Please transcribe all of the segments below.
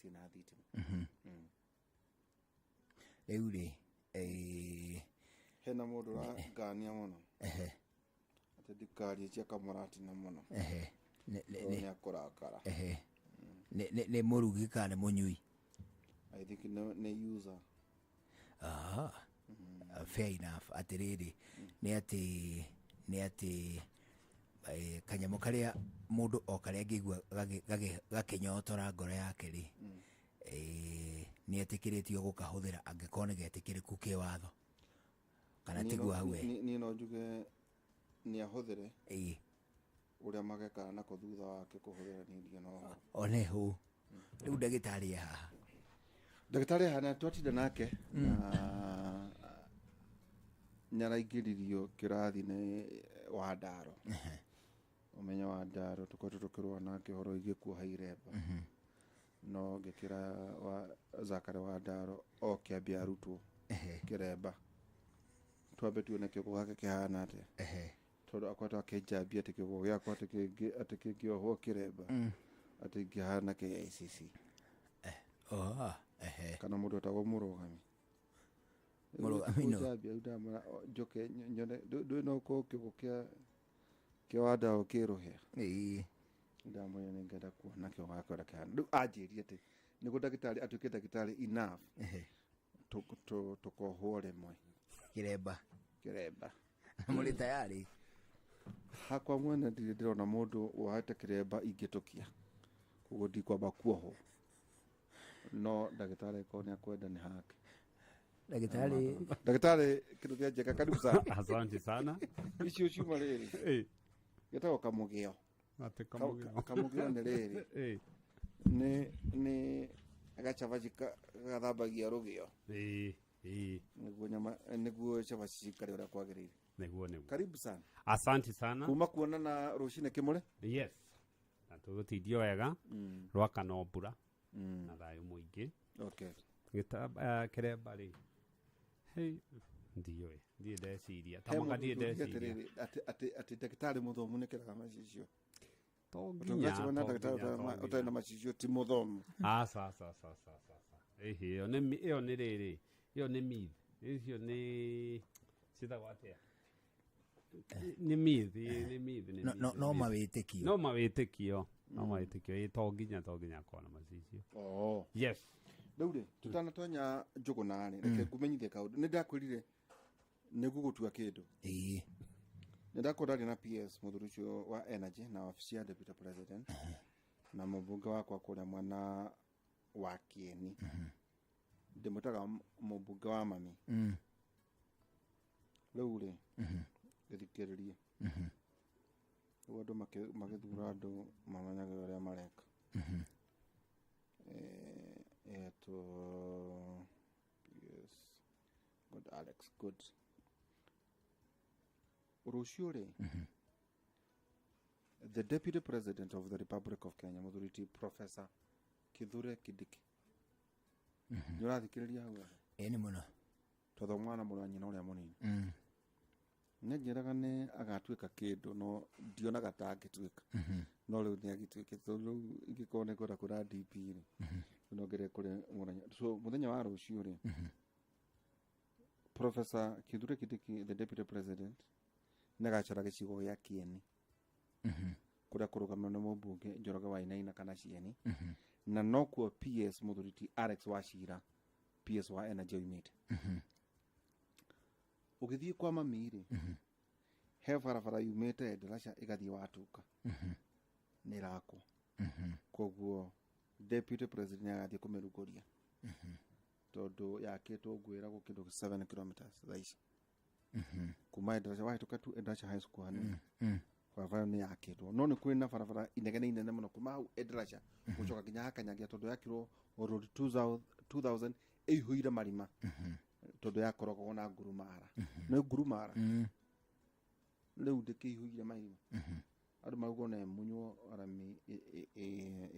ciĩna thitima. Rĩu rĩ, eh, Hena mũndũ ũrangania mũno atĩ ndikarie cia kamũratina mũno. Ehe. Tondũ nĩ akũrakara. Ehe. Nĩ mũrugi kana nĩ mũnyui? I think nĩ user. Aha. Fair enough. Atĩrĩrĩ, nĩ atĩ kanyamũ karĩa mũndũ o karĩa angĩigua gakĩnyotora ngoro yake rĩ, nĩ etĩkĩrĩtio gũkahũthĩra angĩkorwo nĩ getĩkĩrĩku kĩwatho, kana Niĩ tiguo hau e? Niĩ no njuge nĩ ahũthĩre. Ũrĩa magekaga nako thutha wake kũhũthĩra, niĩ ndirĩ na ũhoro. One hũ rĩu ndagĩtarĩ e haha. Ndagĩtarĩ hana twatinda nake na nĩaraingĩririo kĩrathi nĩ wa ndaro, ũmenyo wa ndaro. Tũkoretwo tũkĩrũa nake ũhoro wĩgiĩ kuoha iremba, no ngĩkĩra wa Zakare wa ndaro oke ambie arutwo kĩremba, twambe tuone kĩongo gake kĩhana atĩa, tondũ akoretwo akĩnjambia atĩ kĩongo gĩakwa atĩ kĩngĩohwo kĩremba atĩ ingĩhana KICC. Oh, ehe. Kana mũndũ etagwo mũrũgami. Mũrũgami nũ? Kũnjambia rĩu ndamwĩra, "O, njoke nyone ndũĩ no ũkorwo kĩongo kĩa wandao kĩrũhĩa." Ndamwĩra nĩ ngenda kuona kĩongo gake ũrĩa kĩhana. Rĩu anjĩrie atĩ nĩguo ndagĩtarĩ atuĩke ndagĩtarĩ enough, tũkohwo rĩmwe kĩremba. Kĩremba. Mũrĩ tayarĩ? Hakwa mwene ndirĩ ndĩrona mũndũ wohete kĩremba ingĩtũkia, koguo ndikwamba kuohwo, no ndagĩtarĩ korwo nĩ akwenda nĩ hake. Ndagĩtarĩ. Ndagĩtarĩ kĩndũ kĩa njeka, karibu sana. Asante sana. Icio ciuma rĩrĩ gĩtagwo kamũgĩo. Ate kamũgĩo. Kamũgĩo nĩ rĩrĩ, nĩ gacabaci gathambagia rũgĩo Eh, eh. nĩguo nyama, nĩguo cabaci cikare ũrĩa kwagĩrĩire. Nĩguo, nĩguo. Karibu sana. Asante sana. Kuma kuonana rũcinĩ kĩmũre. Yes. Na tũgũtindio wega rwakana mbura na thayũ mũingĩ. Gĩta kĩremba rĩ, hey, ndiũĩ, ndirĩ ndeciria ta He mũka mũndũ ndirĩ ũngĩ ndeciria. atĩrĩrĩ, atĩ ndagĩtarĩ mũthomu nĩ kĩraga macicio. To nginya Ũngĩcemania na to ndagĩtarĩ nginya, to ũtarĩ nginya. na macicio ti mũthomu. Aca, aca, aca, aca, aca, aca. Ĩhĩ, ĩyo nĩ ĩyo nĩ rĩrĩ, ĩyo nĩ myth. Icio nĩ ciĩtagwo atĩa? Nĩ myth, ĩĩ, nĩ myth, nĩ No, myth, no, nĩ no myth. mawĩtĩkio. No mawĩtĩkio, no mawĩtĩkio. Ĩĩ, to nginya akorwo na macicio. Oh. Yes. Rĩu rĩ, tũtanatonya njũgũna rĩ, reke ngũmenyithie kaũndũ. Nĩ ndakwĩrire nĩ ngũgũtua kĩndũ. Nĩ ndakorwo ndaria na PS mũthuri ũcio wa energy na wabici ya deputy president na mũmbunge wakwa kũrĩa mwena wa Kieni, ndĩmwĩtaga mũmbunge wa mami. Rĩu rĩ, gĩthikĩrĩrie, rĩu andũ magĩthura andũ mamenyaga ũrĩa mareka. Etwo PS good, Alex good. Rũciũ rĩ, the deputy president of the Republic of Kenya, mũthuri ti Professor Kithure Kindiki, nĩ ũrathikĩrĩria hau? Ĩĩ, nĩ mũno. Tondũ mwana mũrũ wa nyina ũrĩa mũnini nĩ njĩraga nĩ agatuĩka kĩndũ, no ndionaga ta angĩtuĩka, no rĩu nĩ agĩtuĩkĩte, tondũ rĩu ingĩkorwo nĩ ngwenda kũra DP rĩ, no ngere kũrĩ mũranya. So mũthenya wa rũciũ rĩ, Professor Kithure Kindiki, the deputy president, nĩ agacera gĩcigo gĩa Kieni kũrĩa kũrũgamĩrĩrwo nĩ mũmbunge Njoroge wa Inaina kana Cieni, na nokuo PS mũthuri ti Alex Wachira, PS wa energy, oimĩte. Ũgĩthiĩ kwa mami rĩ, he barabara yumĩte ndaraca ĩgathiĩ Watuka, nĩ ĩrakwo. Koguo deputy president nĩ agathiĩ kũmĩrugũria, tondũ yakĩtwo ngwĩragwo kĩndũ 7 kilometers thaa ici kuma Endarasha, wahĩtũka tu Endarasha High School hanini, barabara nĩ yakĩtwo. No nĩ kũrĩ na barabara inegene inene mũno kuma hau Endarasha gũcoka nginya Hakanyagia, tondũ yakirwo road 2000 2000 ĩihũire marima, tondũ yakoragwo na ngurumara, nĩ ngurumara rĩu ndĩkĩihũire marima. Andũ marauga ona ĩmunywo arami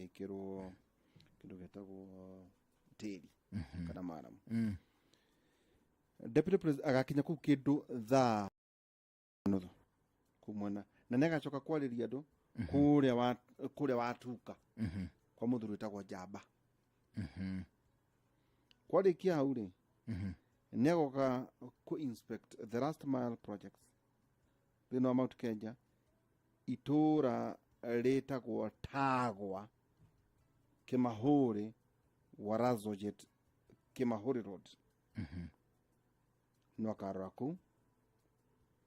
ĩkĩrwo kĩndũ gĩtagwo tĩri kana maramu. Deputy president agakinya kũu kĩndũ thaa nuthu kũu mwena, na nĩ agacoka kwarĩria andũ kũrĩa wa kũrĩa Watuka kwa mũthuri wĩtagwo Njamba. Kwarĩkia hau rĩ, nĩ agoka kũ inspect the last mile projects thĩinĩ wa Mount Kenya, itũra rĩtagwo Tagwa, Kĩmahũrĩ, Warazojet, Kĩmahũrĩ Road. No akarora kũu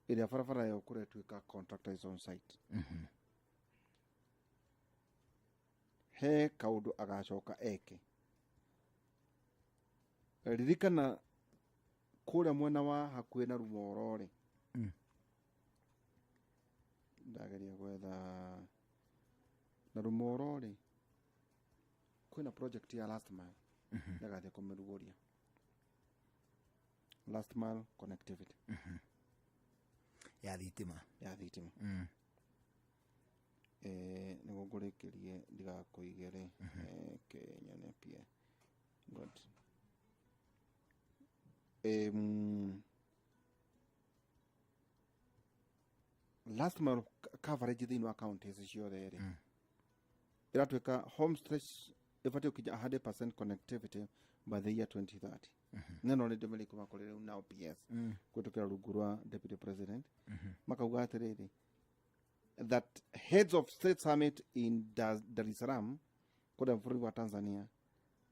ĩrĩa barabara ĩyo kũretuĩka contractor is on site. He kaũndũ agacoka eke. Ririkana kũrĩa mwena wa hakuhĩ na Rumoro rĩ, ndageria gwetha na Rumoro rĩ, kwĩna project ya last mile, ndagathiĩ kũmĩrugũria, last mile connectivity ya thitima. Ya thitima. Nĩguo ngũrĩkĩrie ndigakũige rĩ, Kenya pia good. Last mile coverage thĩinĩ wa counties ciothe rĩ, ĩratuĩka home stretch ĩbatiĩ gũkinya 100% connectivity by the year 2030. Neno nĩ ndũmĩrĩri kuma kũrĩ rĩu nao PS kũhĩtũkĩra rungu rwa deputy president, makauga atĩrĩrĩ, that heads of state summit in Dar es Salaam kũrĩa bũrũri wa Tanzania,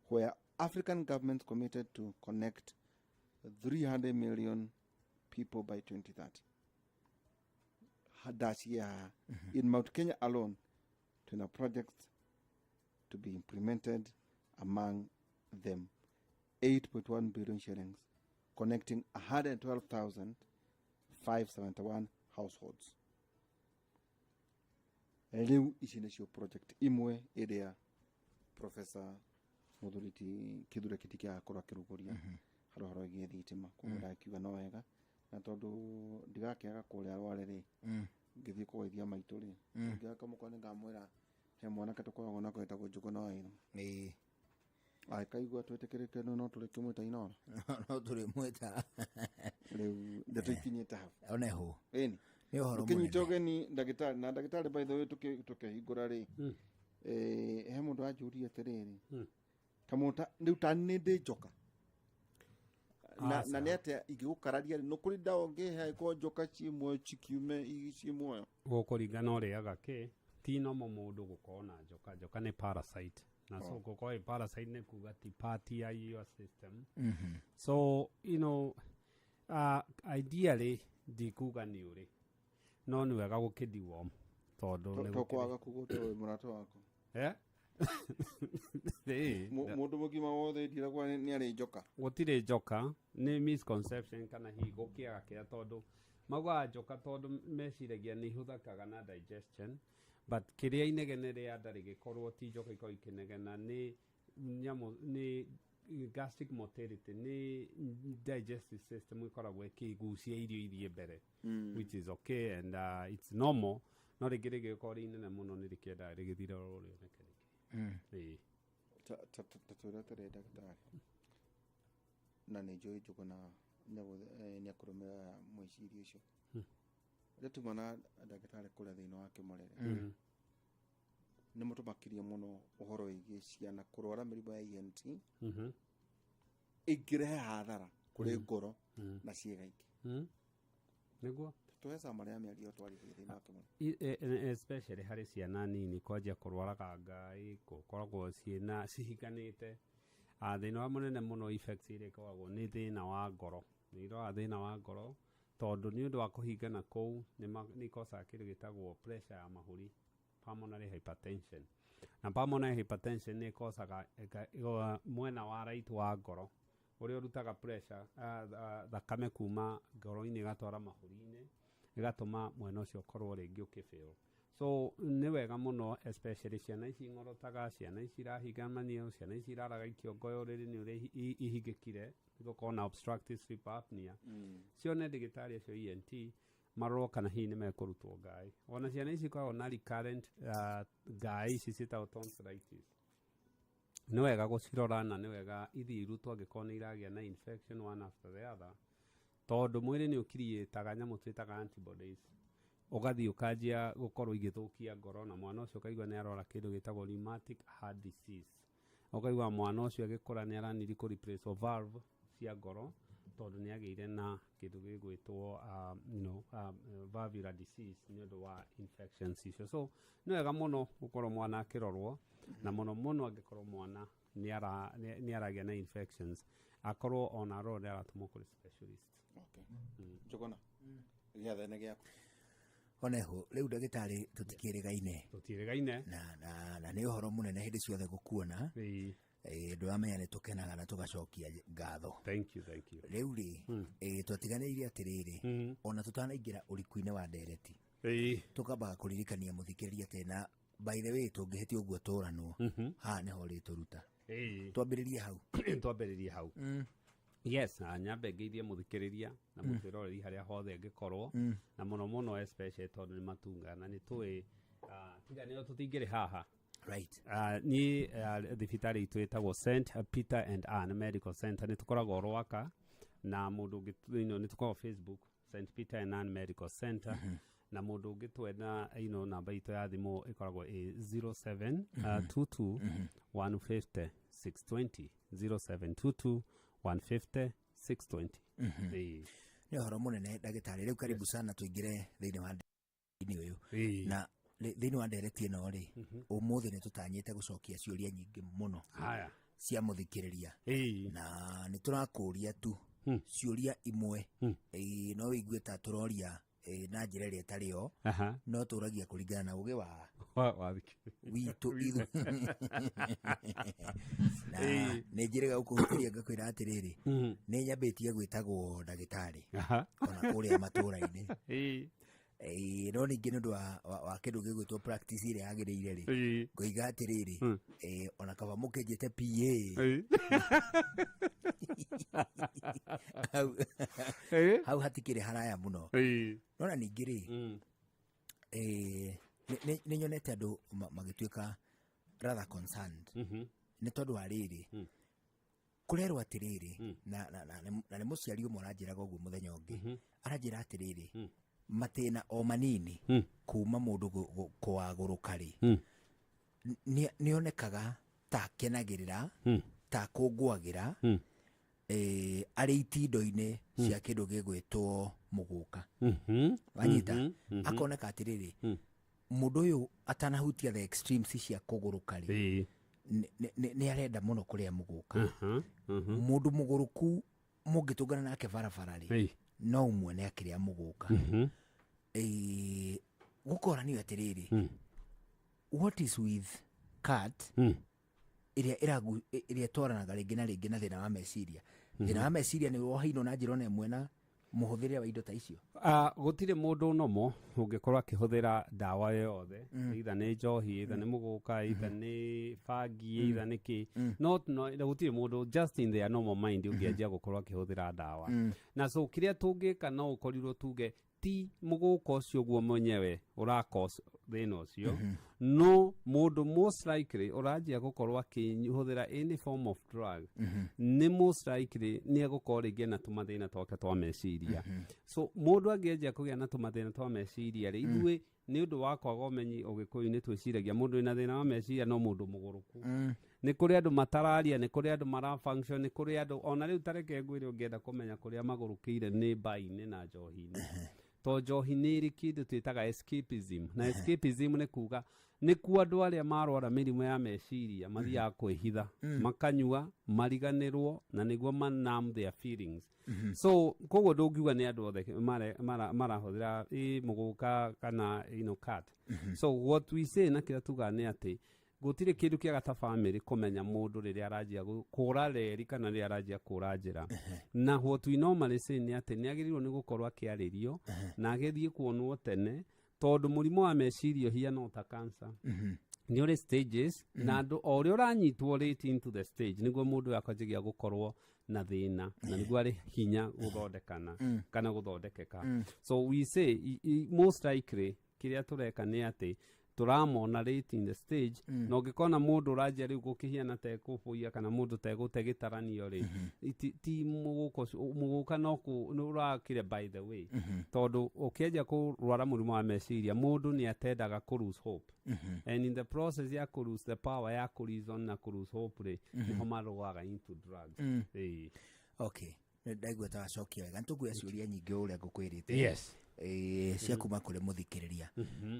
where African governments committed to connect 300 million people by 2030. Dash year in Mount Kenya alone, twina projects to be implemented, among them 8.1 billion shillings connecting 112,571 households. Rĩu ici nĩcio project imwe ĩrĩa Professor Mũthuri ti Kithure Kindiki agakorwo akĩrugũria harĩ ũhoro wĩgiĩ thitima. Koguo ndakiuga no wega, na tondũ ndigakĩaga kũrĩa Rware rĩ, ngĩthiĩ kũgeithia maitũ rĩ, ngĩaga kamũkwa nĩ ngamwĩra he mwanake tũkoragwo nako etagwo Njũgũna wa Irũ. Agĩkaigua twĩtĩkĩrĩke no tũrĩkĩmwĩta Inoro. No tũrĩmwĩta. Rĩu ndeto ikinyĩte hau. Oneho. Ĩni. Nĩ ũhoro Tũkĩnyita mũnene. ũgeni ndagĩtarĩ, na ndagĩtarĩ, by the way, tũkĩhingũra rĩ, he mũndũ anjũria atĩrĩrĩ, ta mũndũ rĩu ta nĩ ndĩ njoka na Aca. na nĩ atĩa ingĩgũkararia rĩ, no kũrĩ ndawa ũngĩhe angĩkorwo njoka ciĩ muoyo, cikiume ciĩ muoyo? Gũkũringana ũrĩaga kĩ. Ti nomo mũndũ gũkorwo na njoka. Njoka nĩ parasite, na so gũkorwo ĩ parasite nĩ kuga ti part ya your system. So ideally ndikuga nĩ ũrĩ, no nĩ wega gũkĩdeworm tondũ nĩ To gũkĩrĩ- kwaga kugwo wĩ mũrata wakwa. Eh? Ĩĩ. Mũndũ mũgima wothe ndiragwa nĩ arĩ njoka. Gũtirĩ njoka, nĩ misconception kana hihi gũkĩaga kĩrĩa, tondũ maugaga njoka tondũ meciragia nĩ ihũthĩkaga na digestion, but kĩrĩa inegene rĩa nda rĩgĩkorwo ti njoka ikorwo ikĩnegena, nĩ nyamũ, nĩ gastric motility, nĩ digestive system ĩkoragwo ĩkĩgucia irio ithiĩ mbere, which is okay and it's normal, no rĩngĩ rĩgĩkorwo rĩ inene mũno nĩ rĩkĩendaga rĩgĩthire oro rĩoneke rĩngĩ. Ĩĩ. Ta twĩre atĩrĩ ndagĩtarĩ, na nĩ njũĩ Njũgũna nĩ akũrũmĩrĩra mwĩcirio ũcio. Rĩrĩa tuma na ndagĩtarĩ kũrĩa thĩinĩ wa Kĩmũrere, nĩ mũtũmakirie mũno ũhoro wĩgiĩ ciana kũrwara mĩrimũ ya ENT ĩngĩrehe hathara kũrĩ ngoro na ciĩga ingĩ. Nĩguo. Tũhe summary ya mĩario twarithie thĩinĩ wa Kĩmũrere. Especially harĩ ciana nini kwanjia kũrwaraga ngai gũkoragwo ciĩna cihinganĩte. Thĩna wa mũnene mũno, effects iria ikoragwo nĩ thĩna wa ngoro, nĩ iroraga thĩna wa ngoro tondũ nĩ ũndũ wa kũhingana kũu nĩ ikosaga kĩndũ gĩtagwo pressure ya mahũri, pulmonary hypertension. Na pulmonary hypertension nĩ ĩkosaga mwena wa right wa ngoro ũrĩa ũrutaga pressure, thakame kuma ngoro-inĩ ĩgatwara mahũri-inĩ, ĩgatũma mwena ũcio ũkorwo rĩngĩ ũkĩfail. So nĩ wega mũno, especially ciana ici ng'orotaga, ciana ici irahinga maniũrũ, ciana ici iraraga ikĩongoya ũrĩrĩ nĩ ũrĩa ihingĩkire gũkorwo na obstructive sleep apnea, cione ndagĩtarĩ acio ENT marorwo kana hihi nĩ mekũrutwo ngai. Ona ciana ici ikoragwo na recurrent ngai ici ciĩtagwo tonsillitis, nĩ wega gũcirora na nĩ wega ithiĩ irutwo angĩkorwo nĩ iragĩa na infection one after the other, tondũ mwĩrĩ nĩ ũkiriĩtaga nyamũ twĩtaga antibodies, ũgathiĩ ũkanjia gũkorwo igĩthũkia ngoro, na mwana ũcio ũkaigua nĩ arwara kĩndũ gĩtagwo rheumatic heart disease. Ũkaigua mwana ũcio agĩkũra nĩ araniri kũ replace valve cia ngoro tondũ nĩ agĩire na kĩndũ gĩgwĩtwo valvular disease nĩ ũndũ wa infections icio. So nĩ wega mũno gũkorwo mwana akĩrorwo, na mũno mũno angĩkorwo mwana nĩ aragĩa na infections, akorwo ona arorwo nĩ aratũmwo kũrĩ specialist. Okay. Njũgũna, gĩathene gĩaku. Oneho rĩu, ndagĩtarĩ, tũtikĩrĩgaine. Tũtiĩrĩgaine. Na nĩ ũhoro mũnene hĩndĩ ciothe gũkuona. Ndũramenya nĩ tũkenaga na tũgacokia ngatho. Thank you, thank you. Rĩu rĩ, twatiganĩirie atĩrĩrĩ, ona tũtanaingĩra ũriku-inĩ wa ndereti, tũkambaga kũririkania mũthikĩrĩria atĩ, na by the way, tũngĩhĩtia ũguo tũranwo haha nĩho ũrĩtũruta. Twambĩrĩrie hau. Twambĩrĩrie hau, yes. Na nyambe ngeithie mũthikĩrĩria na mũtwĩroreri harĩa hothe angĩkorwo, na mũno mũno especially tondũ nĩ matunga na nĩ tũĩ, tiga nĩo tũtingĩrĩ haha. Niĩ thibitarĩ itũ ĩtagwo St Peter and Ann Medical Center, nĩ tũkoragwo Rwaka, na mũndũ ũngĩ nĩ tũkoragwo Facebook, St Peter and Ann Medical Center, na mũndũ ũngĩtwenda, namba itũ ya thimũ ĩkoragwo ĩ 07 22 150 620, 0722 150 620. Ĩĩ. Nĩ ũhoro mũnene, ndagĩtarĩ. Rĩu karibu sana, tũingĩre thĩinĩ wa ndini ũyũ. Na thĩinĩ wa ndereti ĩno rĩ, ũmũthĩ nĩ tũtanyĩte gũcokia ciũria nyingĩ mũno Haya. cia mũthikĩrĩria, na nĩ tũrakũria tu ciũria imwe. No wĩigue ta tũroria na njĩra ĩrĩa ĩtarĩ yo, no tũragia kũringana na ũgĩ wa witũ ithu, na nĩ njĩrĩga gũkũhutĩria ngakwĩra atĩrĩrĩ, nĩ nyambĩtie gwĩtagwo ndagĩtarĩ ona kũrĩa matũra-inĩ. No ningĩ nĩ ũndũ wa kĩndũ gĩgwĩtwo practice ĩrĩa yagĩrĩire rĩ, ngoiga atĩrĩrĩ, ona kaba mũkĩnjĩte PA hau, hau hatikĩrĩ haraya mũno. Nona ningĩ rĩ, nĩ nyonete andũ magĩtuĩka rather concerned nĩ tondũ wa rĩrĩ, kũrerwo atĩrĩrĩ, na nĩ mũciari ũmwe aranjĩraga ũguo mũthenya ũngĩ, aranjĩra atĩrĩrĩ, matĩna o manini kuma mũndũ kũagũrũka rĩ, nĩ onekaga ta akenagĩrĩra, ta akũngũagĩra, arĩ itindo-inĩ cia kĩndũ gĩgwĩtwo mũgũka. Wanyita? Akoneka atĩrĩrĩ, mũndũ ũyũ atanahutia the extremes cia kũgũrũka rĩ, nĩ arenda mũno kũrĩa mũgũka. Mũndũ mũgũrũku mũngĩtũngana nake barabara rĩ, no umuone akĩrĩa mũgũka. Gũkoranio atĩrĩrĩ, what is with cat ĩrĩa ĩrĩa ĩtwaranaga rĩngĩ na rĩngĩ na thĩna wa meciria? Thĩna wa meciria nĩ wohainwo na njĩra ona ĩmwe na mũhũthĩre wa indo ta icio? Gũtirĩ mũndũ nomo ũngĩkorwo akĩhũthĩra ndawa yothe, either nĩ njohi, either nĩ mũgũka, either nĩ bangi, either nĩ kĩ, no gũtirĩ mũndũ just in their normal mind ũngĩanjia gũkorwo akĩhũthĩra ndawa. Na so kĩrĩa tũngĩka, no ũkorirwo tuge ti mũgũka ũcio guo mwenyewe ũra-cause thĩna ũcio, no mũndũ most likely ũranjia gũkorwo akĩhũthĩra any form of drug nĩ most likely nĩ egũkorwo rĩngĩ na tũmathĩna twake twa meciria. So mũndũ angĩanjia kũgĩa na tũmathĩna twa meciria rĩ, ithuĩ nĩ ũndũ wa kwaga ũmenyi ũgĩkũyũ-inĩ twĩciragia mũndũ wĩna thĩna wa meciria no mũndũ mũgũrũku. Nĩ kũrĩ andũ matararia, nĩ kũrĩ andũ mara function, nĩ kũrĩ andũ ona rĩu tareke ngwĩre, ũngĩenda kũmenya kũrĩa magũrũkĩire nĩ mbai-inĩ na njohi-inĩ, to njohi nĩ ĩrĩ kĩndũ twĩtaga escapism, na escapism nĩ kuga nĩ kuo andũ arĩa marwara mĩrimũ ya meciria mathiaga kwĩhitha, makanyua mariganĩrwo, na nĩguo ma numb their feelings. So koguo ndũngiuga nĩ andũ othe marahũthĩra mũgũka kana cat. So what we say na kĩrĩa tugaga nĩ atĩ gũtirĩ kĩndũ kĩega ta family kũmenya mũndũ rĩrĩa aranjia kũra reri kana rĩrĩa aranjia kũra njĩra. Na what we normally say nĩ atĩ nĩ agĩrĩirwo nĩ gũkorwo akĩarĩrio na agĩthiĩ kuonwo tene, tondũ mũrimũ wa meciria ũhiana o ta cancer, nĩ ũrĩ stages, na andũ o ũrĩa ũranyitwo late into the stage nĩguo mũndũ ũyũ akanjagia gũkorwo na thĩna, na nĩguo arĩ hinya gũthondekana kana gũthondekeka. So we say most likely kĩrĩa tũreka nĩ atĩ Tũramona late in the stage, na ũngĩkona mũndũ ũranjia rĩu gũkĩhiana tekũbũia kana mũndũ tegũte gĩtaranio rĩ, ti mũgũka ũcio, mũgũka no nĩ ũrakire, by the way, tondũ ũkĩanjia kũrwara mũrimũ wa meciria, mũndũ nĩ atendaga kũ lose hope, and in the process ya kũ lose the power ya kũ reason na kũ lose hope rĩ, nĩho marũaga into drugs. Ĩĩ. Okay, ndaigua ta wacokia wega. Nĩtũkuoya ciũria nyingĩ ũrĩa ngũkwĩrĩte. Cia kuma kũrĩ mũthikĩrĩria,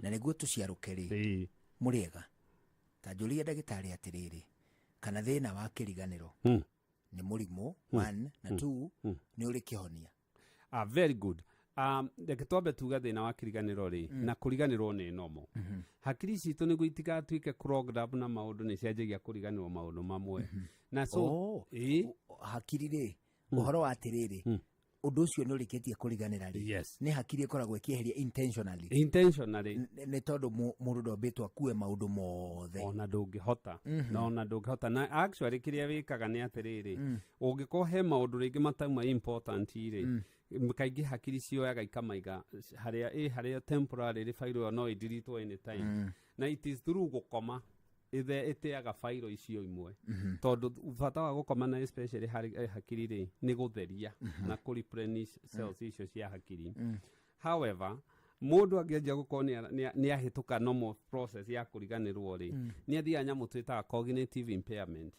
na nĩguo tũciarũke rĩ, mũrĩega, ta njũria ndagĩtarĩ atĩrĩrĩ, kana thĩna wa kĩriganĩro nĩ mũrimũ, one, na two, nĩ ũrĩ kĩhonia? Ah, very good. Reke twambe tuge thĩna wa kĩriganĩro rĩ, na kũriganĩrwo nĩ normal. Hakiri citũ nĩguo itigatuĩke clogged up na maũndũ, nĩ cianjagia kũriganĩrwo maũndũ mamwe, na so Oh. Ĩĩ. Hakiri rĩ, ũhoro wa atĩrĩrĩ, ũndũ ũcio nĩ ũrĩkĩtie kũriganĩra rĩ, nĩ hakiri ĩkoragwo ĩkĩeheria intentionally? Intentionally. Nĩ tondũ mũndũ ndombĩtwo akue maũndũ mothe. Ona ndũngĩhota, na ona ndũngĩhota, na actually kĩrĩa wĩkaga nĩ atĩrĩrĩ, ũngĩkorwo he maũndũ rĩngĩ matauma important rĩ, kaingĩ hakiri cioyaga ikamaiga harĩa ĩ harĩa temporary failo ĩyo no ĩdiritwo anytime, na it is through gũkoma ĩthe ĩteaga failo icio imwe, tondũ bata wa gũkoma, na especially harĩ hakiri rĩ, nĩ gũtheria na kũ replenish cells icio cia hakiri. However, mũndũ angĩanjia gũkorwo nĩ ahĩtũka normal process ya kũriganĩrwo rĩ, nĩ athiaga nyamũ twĩtaga cognitive impairment.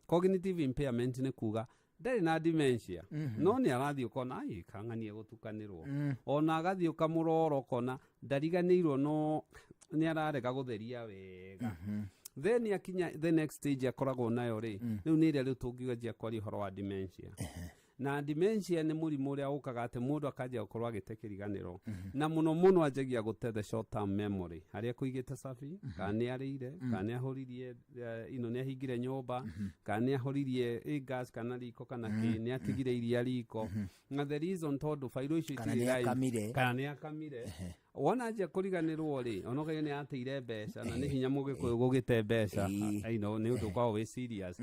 Cognitive impairment nĩ kuga ndarĩ na dementia, no nĩ arathiĩ ũkona ai kang'anie gũtukanĩrwo, ona agathiĩ ũkamũrora ũkona ndariganĩirwo, no nĩ ararega gũtheria wega. Then akinya the next stage akoragwo nayo rĩ, rĩu nĩ ĩrĩa rĩu tũngiuga njia kwaria ũhoro wa dementia. Na dementia nĩ mũrimũ ũrĩa ũkaga atĩ mũndũ akanjia gũkorwo agĩte kĩriganĩro, na mũno mũno anjagia gũte the short term memory, harĩa kũigĩte cabi, kana nĩ arĩire, kana nĩ ahũririe ino, nĩ ahingire nyũmba, kana nĩ ahũririe gas kana riko, kana kĩ, nĩ atigire iria riko. Na the reason, tondũ bairo icio Kana itirĩ nĩ live. akamire. Kana nĩ akamire. Wona anjia kũriganĩrwo rĩ, ona ũkaigua nĩ ateire mbeca, na nĩ hinya mũgĩkũyũ gũgĩte mbeca. Nĩ ũndũ ũkoragwo wĩ serious.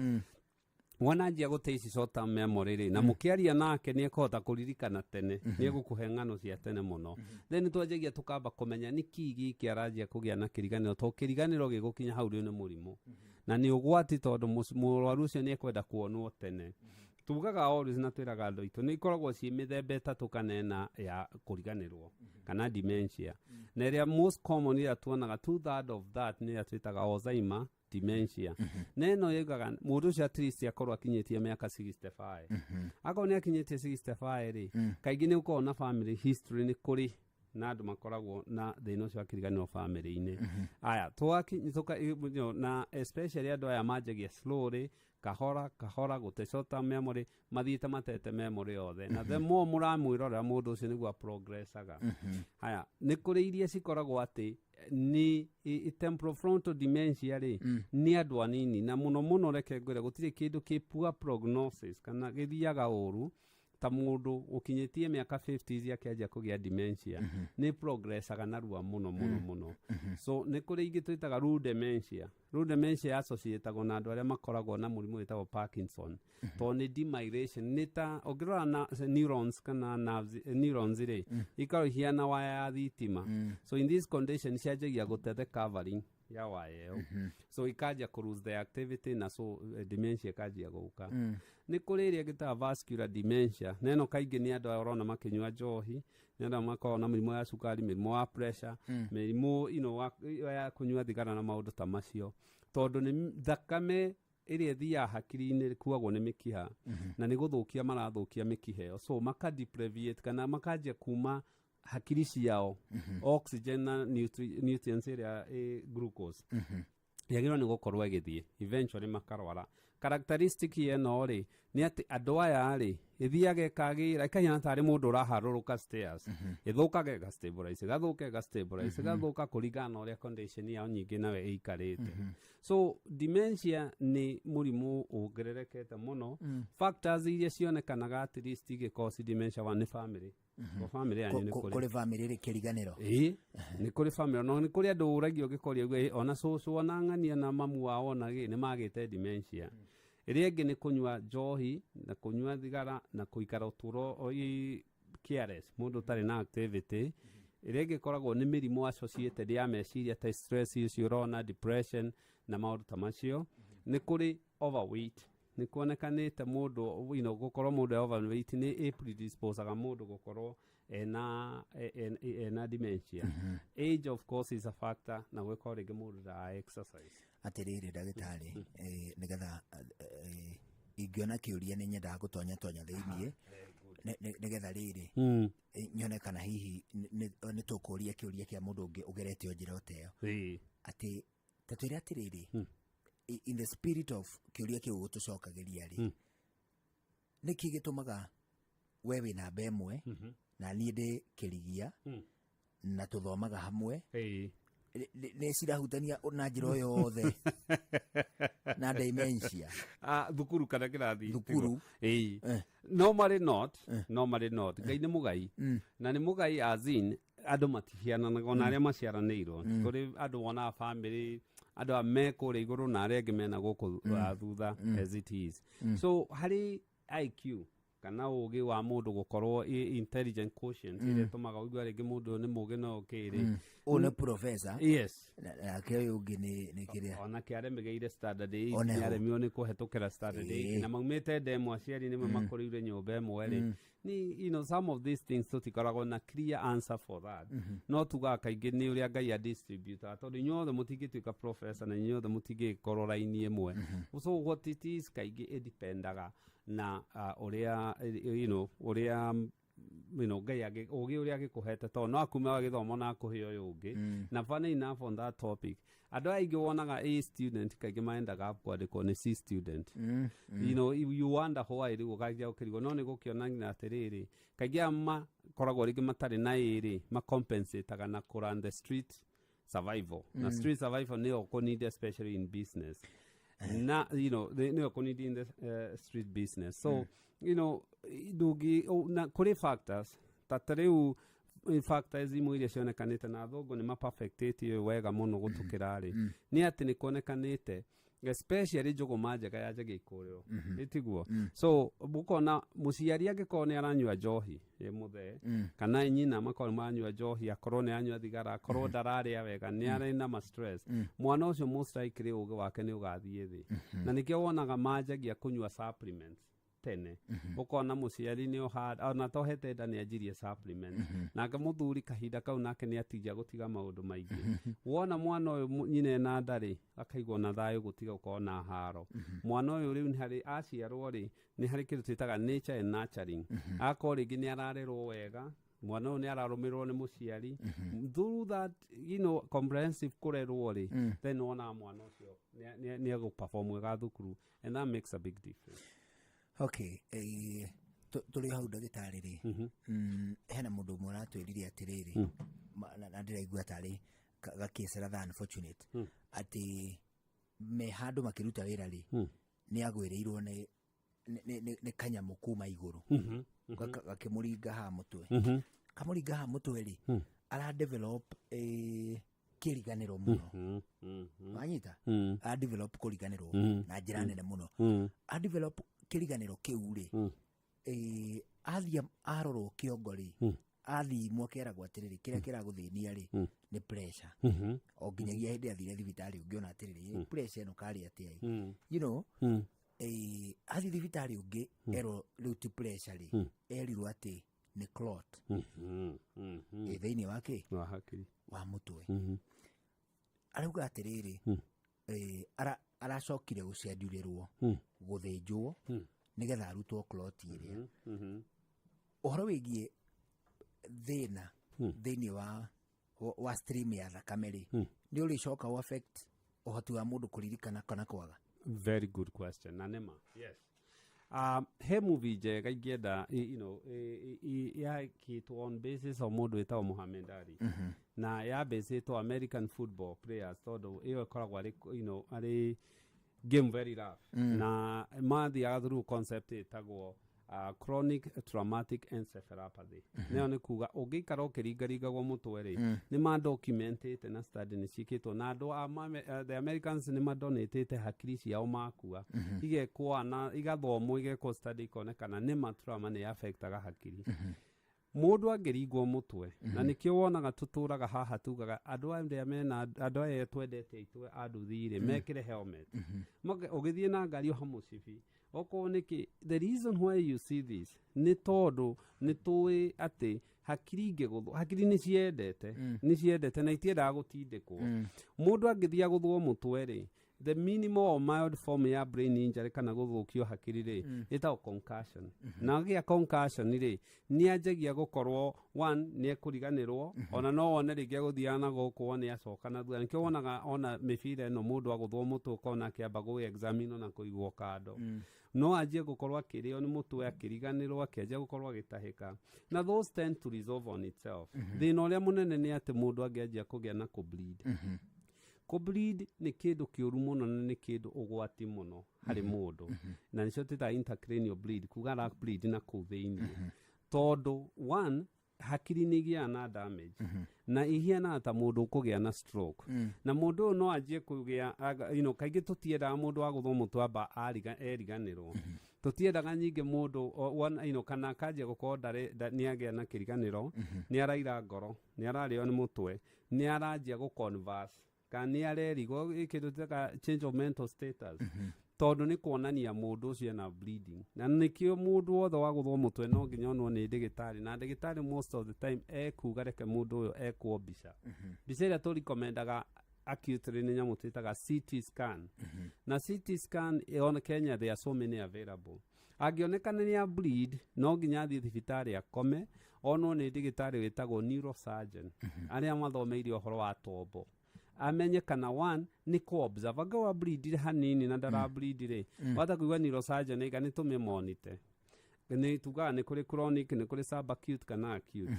Wona anjia gũte ici short term memory rĩ, na mũkĩaria nake nĩ ekũhota kũririkana tene, nĩ egũkũhe ng'ano cia tene mũno. Then twanjagia tũkamba kũmenya nĩ kĩ gĩkĩ aranjia kũgĩa na kĩriganĩro, tondũ kĩriganĩro gĩgũkinya hau rĩu nĩ mũrimũ na nĩ ũgwati, tondũ mũrwaru ũcio nĩ ekwenda kuonwo tene. Tugaga always na twĩraga andũ aitũ nĩ ikoragwo ciĩ mĩthemba 3 kana 4 ya kũriganĩrwo kana dementia, na ĩrĩa most common, ĩrĩa tuonaga two third of that, nĩ ĩrĩa twĩtaga Alzheimer dementia. Na ĩno yugaga mũndũ ũcio at least akorwo akinyĩtie mĩaka 65. Akorwo nĩ akinyĩtie 65 rĩ, kaingĩ nĩ ũkoragwo na family history, nĩ kũrĩ na andũ makoragwo na thĩna ũcio wa kĩriganĩro family-inĩ. Aya na especially andũ aya manjagia slowly, kahora kahora, gũte short term memory, mathiĩte matete memory yothe, na the more mũramwĩrorera mũndũ ũcio nĩguo progressaga. Haya, nĩ kũrĩ iria cikoragwo atĩ nĩ temporal frontal dementia rĩ, nĩ andũ anini, na mũno mũno reke ngwĩre gũtirĩ kĩndũ kĩ poor prognosis kana gĩthiaga ũru ta mũndũ ũkinyĩtie mĩaka 50s akĩanjia kũgĩa dementia. Nĩ progressaga narua mũno mũno mũno. So nĩ kũrĩ ingĩ twĩtaga Lewy dementia. Lewy dementia associatagwo na andũ arĩa makoragwo na mũrimũ wĩtagwo Parkinson, tondũ nĩ demyelination, nĩ ta ũngĩrora na neurons kana nerves, neurons rĩ, ikoragwo ihiana waya ya thitima. So in this condition cianjagia gũte the covering ya waya ĩyo, so ikanjia kũ lose the activity, na so dementia ĩkanjia gũka. Nĩ kũrĩ ĩrĩa ĩngĩ vascular dementia, na ĩno kaingĩ nĩ andũ aya ũrona makĩnyua njohi, nĩ andũ arĩa makoragwo na mũrimũ ya cukari, mĩrimũ wa pressure, mĩrimũ ya kũnyua thigara na maũndũ ta macio, tondũ nĩ thakame ĩrĩa ĩthiaga hakiri-inĩ ĩkuagwo nĩ mĩkiha, na nĩ gũthũkia marathũkia mĩkiha ĩyo, so maka deprivate kana makanjia kuma hakiri ciao oxygen na nutrients ĩrĩa ĩ glucose yagĩrĩirwo nĩ gũkorwo ĩgĩthiĩ. Eventually makarwara. Characteristic ĩno rĩ, nĩ atĩ andũ aya rĩ, ĩthiaga ĩkagĩra ĩkahiana tarĩ mũndũ ũraharũrũka stairs, ĩthũkaga ĩgastabilize, ĩgathũka, ĩgastabilize, ĩgathũka, kũringana na ũrĩa condition yao nyingĩ nawe ĩikarĩte. So dementia nĩ mũrimũ wongererekete mũno. Factors iria cionekanaga at least igĩcause dementia, one, nĩ family. Kwa family yanyu nĩ kũrĩ Kũrĩ family rĩ kĩriganĩro? Ĩĩ, nĩ kũrĩ family, no nĩ kũrĩ andũ ũragio ũgĩkoria ũguo, ona cũcũ, ona ng'ania na mamu wao ona gĩ nĩ magĩte dementia. Ĩrĩa ĩngĩ nĩ kũnyua njohi na kũnyua thigara na kũikara ũtũro careless, mũndũ ũtarĩ na activity. Ĩrĩa ĩngĩ ĩkoragwo nĩ mĩrimũ associated ya meciria ta stress ũcio ũrona, depression na maũndũ ta macio. Nĩ kũrĩ overweight, nĩ kuonekanĩte mũndũ gũkorwo mũndũ e overweight nĩ ĩ predisposaga mũndũ gũkorwo ena dementia. Age of course is a factor, na gwĩkorwo rĩngĩ mũndũ ndara exercise. Atĩrĩrĩ ndagĩtarĩ, nĩgetha ingĩona kĩũria nĩ nyendaga gũtonya tonya thĩiniĩ nĩgetha rĩrĩ nyone kana hihi nĩ tũkũria kĩũria kĩa mũndũ ũngĩ ũgerete o njĩra o ta ĩyo. Atĩ ta twĩre atĩrĩrĩ, in the spirit of kĩũria kĩu gũtũcokagĩria rĩ, nĩkĩ gĩtũmaga we wĩ namba 1 na niĩ ndĩ kĩrigia na tũthomaga hamwe, nĩ cirahutania na njĩra o yothe na dementia? Thukuru kana kĩrathi? Thukuru. Normally not, normally not. Ngai nĩ mũgai na nĩ mũgai, as in andũ matihiananaga ona arĩa maciaranĩirwo. Kũrĩ andũ wonaga family andũ a me kũrĩa igũrũ na arĩa angĩ mena gũkũ thutha as it is. So harĩ IQ kana ũgĩ wa mũndũ gũkorwo intelligent quotient ĩrĩa ĩtũmaga ũigue rĩngĩ mũndũ ũyũ nĩ mũgĩ no kĩrĩ. Ũyũ nĩ professor. Yes. Nake ũyũ ũngĩ nĩ kĩrĩa. Onake aremegeire standard 8. Oneho. Nĩ aremirwo nĩ kũhetũkĩra standard 8 na maumĩte ndemwa, aciari nĩmwe makũrĩire nyũmba ĩmwe rĩ, ni some of these things tũtikoragwo na clear answer for that, no tugaga kaingĩ nĩ ũrĩa Ngai adistributaga, tondũ inyuothe mũtingĩtuĩka professor na inyuothe mũtingĩkorwo raini ĩmwe. So what it is, kaingĩ ĩdipendaga na ũrĩa ũrĩa Ngai ũgĩ ũrĩa agĩkũhete, tondũ no akume wa gĩthomo na akũhe ũyũ ũngĩ. Na funny enough, on that topic, andũ aya aingĩ wonaga A student kaingĩ maendaga kwandĩkwo nĩ C student. You wonder why. Rĩu ũgathia ũkĩrigwo, no nĩ gũkĩonania atĩrĩrĩ, kaingĩ aya makoragwo rĩngĩ matarĩ na A rĩ, macompensataga na kũrun the street survival, na street survival nĩyo ũkũneed especially in business, na nĩyo ũkũneed in the street business. So ndũngĩ na kũrĩ factors ta rĩu factors imwe iria cionekanĩte na athũngũ nĩ maperfectĩte ũyũ wega mũno gũtũkĩra rĩ, nĩ atĩ nĩ kuonekanĩte especially njũgũma njega yanjagia ikũrĩro, ĩtiguo? So mũkona mũciari angĩkorwo nĩ aranyua njohi ĩ mũthee kana nyina makorwo nĩ maranyua njohi, akorwo nĩ aranyua thigara, akorwo ndararĩa wega, nĩ arĩ na ma stress, mwana ũcio most likely ũgĩ wake nĩ ũgathiĩ thĩ. Na nĩkĩo wonaga manjagia kũnyua supplements tene. Ũkona mũciari nĩ oha ona tohete nda nĩ anjirie supplement, nake mũthuri kahinda kau nake nĩ atija gũtiga maũndũ maingĩ. Wona mwana ũyũ nyina ena nda rĩ, akaigwo na thayũ gũtiga gũkorwo na haro. Mwana ũyũ rĩu nĩ harĩ aciarwo rĩ, nĩ harĩ kĩndũ twĩtaga nature and nurturing. Akorwo rĩngĩ nĩ ararerwo wega, mwana ũyũ nĩ ararũmĩrĩrwo nĩ mũciari through that comprehensive kũrerwo rĩ, then wonaga mwana ũcio nĩ egũperform wega thukuru, and that makes a big difference. Okay, tũrĩ hau ndagĩtarĩ rĩ, hena mũndũ ũmwe ũratwĩrire atĩrĩrĩ, na ndĩraigua tarĩ gakĩcera rather unfortunate, atĩ me handũ makĩruta wĩra rĩ, nĩ agwĩrĩirwo nĩ kanyamũ kuma igũrũ, gakĩmũringa haha mũtwe. Kamũringa haha mũtwe rĩ, ara develop kĩriganĩro mũno. Wanyita? Ara develop kũriganĩrwo na njĩra nene mũno. A develop kĩriganĩro kĩu rĩ, athiĩ arorwo kĩongo rĩ, athimwo akeragwo atĩrĩrĩ, kĩrĩa kĩragũthĩnia rĩ nĩ pressure. O nginyagia hĩndĩ athire thibitarĩ ũngĩona atĩrĩrĩ, pressure ĩno karĩ atĩa athiĩ thibitarĩ ũngĩ erwo rĩu ti pressure rĩ, erirwo atĩ nĩ clot ĩ thĩinĩ wa kĩ? Wa hakiri. Wa mũtwe. Arauga atĩrĩrĩ, aracokire gũcendurĩrwo gũthĩnjwo nĩgetha arutwo clot ĩrĩa. Ũhoro wĩgiĩ thĩna thĩinĩ wa stream ya thakame rĩ, nĩ ũrĩcoka ũ affect ũhoti wa mũndũ kũririkana kana kwaga? Very good question na nĩma yes. He movie njega ingĩenda yakĩtwo on basis of mũndũ wĩtagwo Muhammad Ali, na yabĩcĩtwo American football players, tondũ ĩyo ĩkoragwo arĩ arĩ game very rough, na mathiaga through concept ĩtagwo chronic traumatic encephalopathy. Nayo nĩ kuga ũngĩikara ũkĩringaringagwo mũtwe rĩ, nĩ madocumentĩte na study nĩ ciĩkĩtwo na andũ a the Americans nĩ madonatĩte hakiri ciao makua, igekwo na igathomwo, igekwo study, ikonekana nĩ ma trauma nĩ affectaga hakiri. Mũndũ angĩringwo mũtwe, na nĩkĩo wonaga tũtũraga haha tugaga andũ arĩa mena andũ aya twendete aitũ a nduthi-rĩ mekĩre helmet. Ũgĩthiĩ na ngari oha mũcibi okorwo nĩkĩ. The reason why you see this nĩ tondũ nĩ tũĩ atĩ hakiri ingĩgũthwo, hakiri nĩ ciendete, nĩ ciendete na itiendaga gũtindĩkwo. Mũndũ angĩthiĩ agũthwo mũtwe rĩ, the minimal or mild form ya brain injury kana gũthũkio hakiri rĩ, ĩtagwo concussion. Na agĩa concussion rĩ, nĩ anjagia gũkorwo one nĩ ekũriganĩrwo, ona no wone rĩngĩ agũthiaga na gũkũ, wone acoka na thutha. Nĩkĩo wonaga ona mĩbira ĩno, mũndũ agũthwo mũtwe ũkona akĩamba gwĩ-examine na kũigwo kando. No anjie gũkorwo akĩrĩo nĩ mũtwe, akĩriganĩrwo, akĩanjia gũkorwo agĩtahĩka, na those tend to resolve on itself. Thĩna ũrĩa mũnene nĩ atĩ mũndũ angĩanjia kũgĩa na kũbleed. Kũbleed nĩ kĩndũ kĩũru mũno na nĩ kĩndũ ũgwati mũno harĩ mũndũ, na nĩcio twĩtaga intracranial bleed, kuga ara bleed na kũu thĩinĩ, tondũ one, hakiri nĩ igĩaga na damage na ihianaga ta mũndũ ũkũgĩa na stroke, na mũndũ ũyũ no anjie kũgĩa kaingĩ tũtiendaga mũndũ wa gũthwo mũtwe amba eriganĩrwo. Tũtiendaga nyingĩ mũndũ one, kana akanjia gũkorwo nĩ agĩa na kĩriganĩro, nĩ araira ngoro, nĩ ararĩo nĩ mũtwe, nĩ aranjia gũ-converse kana nĩ arerigwo, kĩndũ twĩtaga change of mental status, tondũ nĩ kuonania mũndũ ũcio ena bleeding. Na nĩkĩo mũndũ wothe wa gũthwo mũtwe no nginya onwo nĩ ndĩgĩtarĩ, na ndĩgĩtarĩ most of the time ekuga reke mũndũ ũyũ ekwo mbica. Mbica ĩrĩa tũrikomendaga acutely nĩ nyamũ twĩtaga CT scan. Na CT scan on Kenya there are so many available. Angĩonekana nĩ a bleed, no nginya athiĩ thibitarĩ akome onwo nĩ ndĩgĩtarĩ wĩtagwo neurosurgeon, arĩa mathomeire ũhoro wa tombo, amenye kana one nĩ kũ observe anga wa bleed hanini na ndara bleed rĩ, wata kuigua neurosurgeon aiga nĩ tũmĩmonite. Nĩ tugaga nĩ kũrĩ chronic, nĩ kũrĩ subacute kana acute.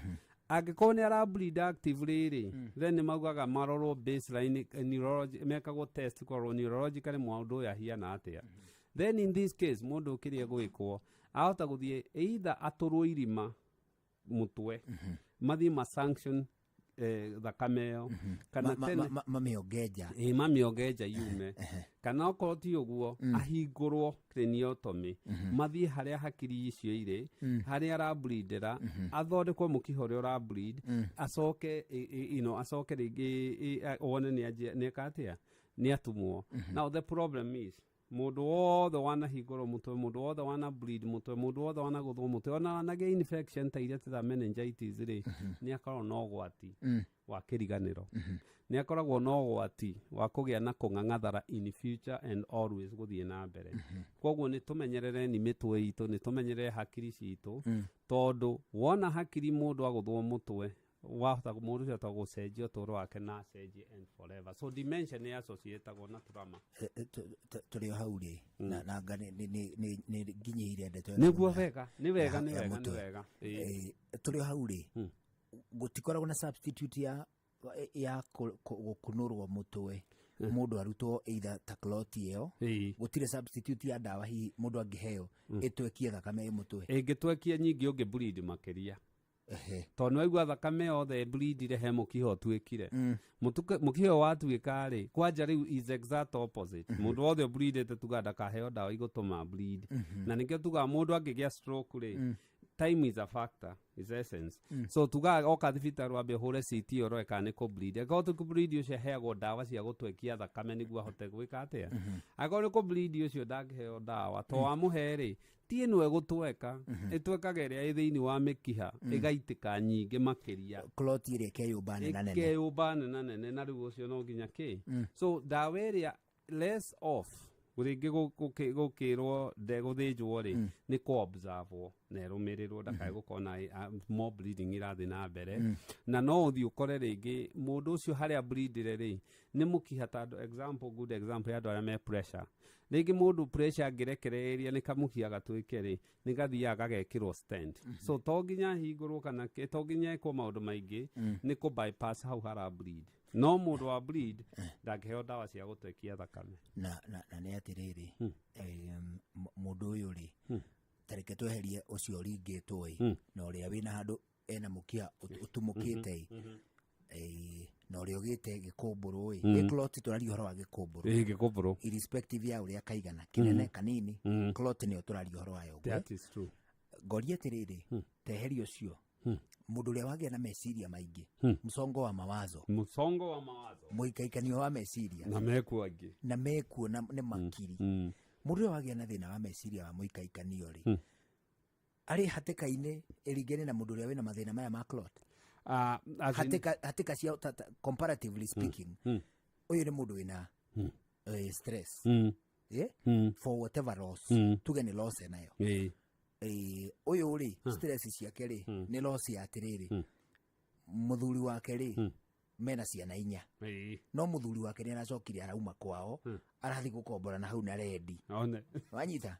Angĩkorwo nĩ ara bleed actively rĩ, then nĩ maugaga marorwo baseline neurology, mekagwo test kũrorwo neurologically mũndũ ũyũ ahiana atĩa. Then in this case mũndũ ũkĩrĩa gwĩkwo ahota gũthiĩ either atũrwo irima mũtwe, mathiĩ ma sanction thakame ĩyo, kana tene Mamĩongenja. Ĩ, mamĩongenja yume, kana okorwo ti ũguo ahingũrwo craniotomy, mathiĩ harĩa hakiri icio irĩ, harĩa arableedera, athondekwo mũkiha ũrĩa ũrableed, acoke acoke rĩngĩ wone nĩ nĩeka atĩa, nĩ atumwo. Now the problem is mũndũ wothe wanahingũrwo mũtwe, mũndũ wothe wana bleed mũtwe, mũndũ wothe wanagũthwo mũtwe, ona wanagĩa infection ta iria tĩta meningitis rĩ, nĩ akoragwo na ũgwati wa kĩriganĩro, nĩ akoragwo na ũgwati wa kũgĩa na kũng'ang'athara in future and always gũthiĩ na mbere. Koguo nĩ tũmenyerereni mĩtwe itũ, nĩ tũmenyerere hakiri citũ, tondũ wona hakiri mũndũ agũthwo mũtwe, wahota mũndũ ũcio ahota gũcenjia ũtũũro wake na acenjie and forever. So dementia nĩ associatagwo na trauma. Tũrĩ o hau rĩ, na nga nĩ nginyĩire ndeto ĩno. Nĩguo wega, nĩ wega, nĩ ya wega, nĩ mũtwe. wega. Ĩĩ. Tũrĩ o hau rĩ, gũtikoragwo na substitute ya gũkunũrwo mũtwe, mũndũ arutwo either ta clot ĩyo? Gũtirĩ substitute ya ndawa hihi mũndũ angĩheo ĩtwekie thakame ĩ mũtwe? Ĩngĩtwekia nyingĩ ũngĩ bleed makĩria, tondũ nĩwaigua thakame yothe bleedire he mũkiha ũtuĩkire. Mũkiha ũyũ watuĩka rĩ, kwanja rĩu is exact opposite. Mũndũ wothe ũbleedĩte tugaga ndakaheo ndawa igũtũma bleed, na nĩkĩo tugaga mũndũ angĩgĩa stroke rĩ, time is a factor, is essence. So tugaga oka thibitarĩ wambe ũhũre CT ũrore kana nĩ kũbleed. Angĩkorwo ti kũbleed, ũcio aheagwo ndawa cia gũtwekia thakame nĩguo ahote gwĩka atĩa. Angĩkorwo nĩ kũbleed, ũcio ndangĩheo ndawa, to wamũhe rĩ, ti ĩno ĩgũtweka, ĩtwekaga ĩrĩa ĩ thĩinĩ wa mĩkiha, ĩgaitĩka nyingĩ makĩria. Clot ĩrĩa ĩkeyũmba nena nene. Ĩkeyũmba nena nene, na rĩu ũcio no nginya kĩ. So ndawa ĩrĩa less off rĩngĩ gũkĩrwo ndegũthĩnjwo rĩ, nĩ kũ-observwo na ĩrũmĩrĩrwo ndakae gũkorwo na more bleeding irathiĩ na mbere. Na no ũthiĩ ũkore rĩngĩ mũndũ ũcio harĩa bleedire rĩ, nĩ mũkiha. Ta andũ, example, good example ya andũ arĩa me pressure, rĩngĩ mũndũ pressure angĩrekereria nĩ kamũkiha gatuĩke rĩ, nĩ gathiaga gagekĩrwo stent. So to nginya hingũrwo kana to nginya ĩkwo maũndũ maingĩ, nĩ kũ bypass hau hara bleed. No mũndũ wa bleed ndangĩheo ndawa cia gũtwekia thakame. Na nĩ atĩrĩrĩ, mũndũ ũyũ rĩ, ta reke tweherie ũcio ũringĩtwo ĩ, na ũrĩa wĩna handũ ena mũkiha ũtumũkĩte ĩ, na ũrĩa ũgĩte gĩkũmbũrũ ĩ, gĩ clot, tũraria ũhoro wa gĩkũmbũrũ. Ĩ, gĩkũmbũrũ. Irrespective ya ũrĩa kaigana, kĩnene kanini, clot nĩyo tũraria ũhoro wayo ũguo. That is true. Ngoria atĩrĩrĩ, teheria ũcio. Mũndũ ũrĩa wagĩa na meciria maingĩ, msongo wa mawazo, Msongo wa mawazo. Mũikaikanio wa meciria. Na mekuo angĩ. Na mekuo na nĩ makiri. Mũndũ ũrĩa wagĩa na thĩna wa meciria wa mũikaikanio rĩ, arĩ hatĩka-inĩ ĩringene na mũndũ ũrĩa wĩna mathĩna maya ma clot? As in, Hatĩka cia comparatively speaking, ũyũ nĩ mũndũ wĩna stress, yeah? For whatever loss, tuge nĩ loss enayo. Ũyũ rĩ, stress ciake rĩ, nĩ loss ya atĩrĩrĩ, mũthuri wake rĩ, mena ciana 4, no mũthuri wake nĩ aracokire arauma kwao, arathiĩ gũkombora na hau na rendi. One. Wanyita?